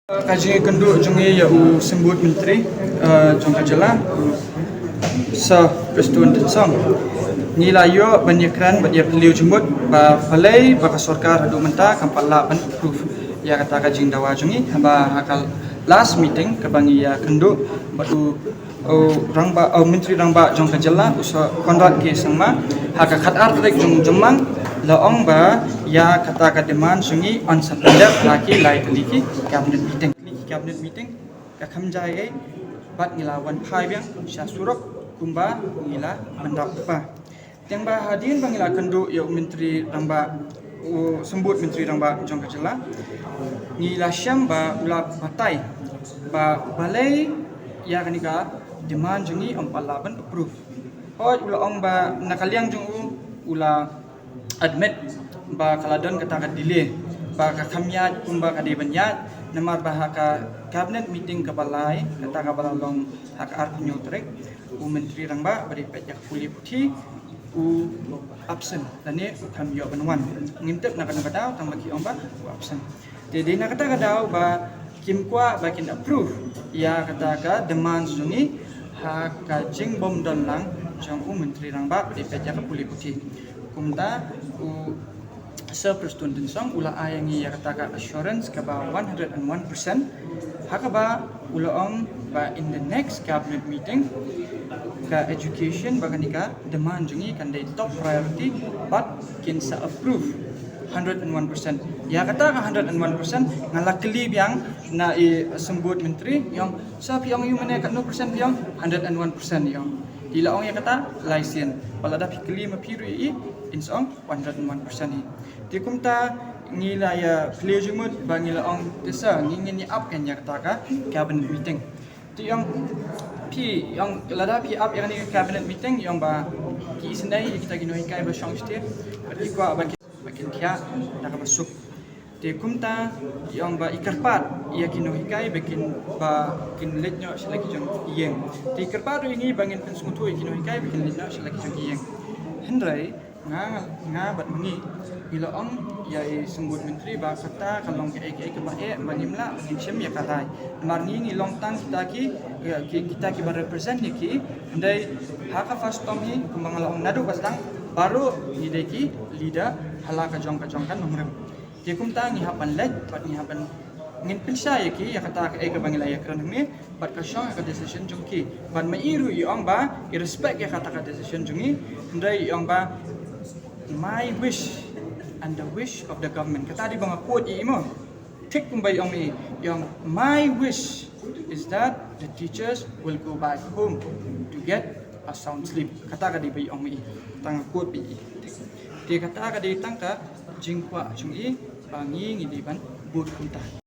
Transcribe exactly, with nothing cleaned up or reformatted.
Ka jingïakynduh jong ngi ïa u Symbud Myntri, eh, jong ka jylla, Sir Prestone Tynsong. Ngi la ïoh ban ïakren bad ïa phylliew jingmut ba balei ba ka sorkar haduh mynta kam pat lah ban approve ïa kata ka jingdawa jong ngi, haba ha ka last meeting kaba ngi ïakynduh bad u, u rangbah, u Myntri Rangbah jong ka jylla, u Sir Conrad K Sangma, ha ka khatar tarik jong u Jymmang, la ong ba ïa kata ka demand jong ngi yn sa pyndep ha ki lai tylli ki cabinet meeting. Tylli ki cabinet meeting ka kham jia ei, bad ngi la wan phai biang sha surok kumba ngi la bynrap ba. Tang ba hadien ba ngi la kynduh ïa u Myntri Rangbah, u Symbud Myntri Rangbah jong ka jylla, ngi la shem ba u la batai ba balei ïa kane ka demand jong ngi ym pat lah ban approve. Hooid, u la ong ba na ka liang jong u, u la admit ba ka la don kata ka delay, ba ka kham ïaid kumba ka dei ban ïaid, namar ba ha ka cabinet meeting kaba lai, kata kaba la long ha ka arphew hynñiew tarik, u Myntri Rangbah ba dei peit ïa ka pule puthi u absent, lane u kham ïoh ban wan. Ngim tip na kano ka daw, tang ba ki ong ba u absent. Te dei na kata ka daw ba kim kwah ba kin approve ïa kata ka demand jong ngi ha ka jingbym don lang jong u Myntri Rangbah ba dei peit ïa ka pule puthi. Kumta u Sir Prestone Tynsong u la ai ïa ngi ïa kata ka assurance kaba one hundred and one percent, ha kaba u la ong ba in the next cabinet meeting ka education ba kane ka demand jong ngi kan dei top priority, bad kin sa approve hundred and one percent. Ïa kata ka hundred and one percent nga la kylli biang na i Symbud Myntri, i ong, "Sir, phi ong ïa u mane katno percent phi ong?" "Hundred and one percent," i ong. Te i la ong ïa kata lai sien. Bad lada phi kylli ma phi ruh ïa i, in sa ong one hundred and one percent hi. Te kumta ngi la ïa phylliew jingmut ba ngi la ong, "Te sir, ngi ngin ïa ap ïa kata ka cabinet meeting." Te i ong, "Phi," i ong, "lada phi ap ïa kane ka cabinet meeting," i ong, "ba ki isynei ïa kita ki nonghikai ba shong shatei, bad ki kwah ba kin, ba kin thiah da kaba suk." Te kumta i ong ba i kyrpad ïa ki nonghikai ba kin, ba kin leit noh sha la ki jong ki ïing. Te i kyrpad ruh ïa ngi ba ngin pynsngewthuh ïa ki nonghikai ba kin leit noh sha la ki jong ki ïing. Hynrei nga, nga bad ma ngi ngi la ong ïa i Symbud Myntri ba kata ka long kaei kaei kaba eh ba ngim lah ngin shim ïa ka rai. Namar ngi ngi long tang kita ki, ki, kita kiba represent ïa ki. Hynrei ha ka first term hi, kumba nga la ong naduh ba sdang, baroh ngi dei ki leader ha la ka jong ka jong ka nongrim. Te kumta ngi hap ban leit bad ngi hap ban, ngin pynshai ïa ki ïa kata kaei kaba ngi la ïakren hangne, bad ka shong ha ka decision jong ki. Bad ma i ruh i ong ba i respect ïa kata ka decision jong ngi. Hynrei i ong ba, "My wish and the wish of the government." Kata dei ba nga quote ïa i mo. Thik kumba i ong i, i ong, "My wish is that the teachers will go back home to get a sound sleep." Kata ka dei ba i ong i. Tang quote ba i. Te kata ka dei tang ka jingkwah jong i ba ngi ngi dei ban bud kumta.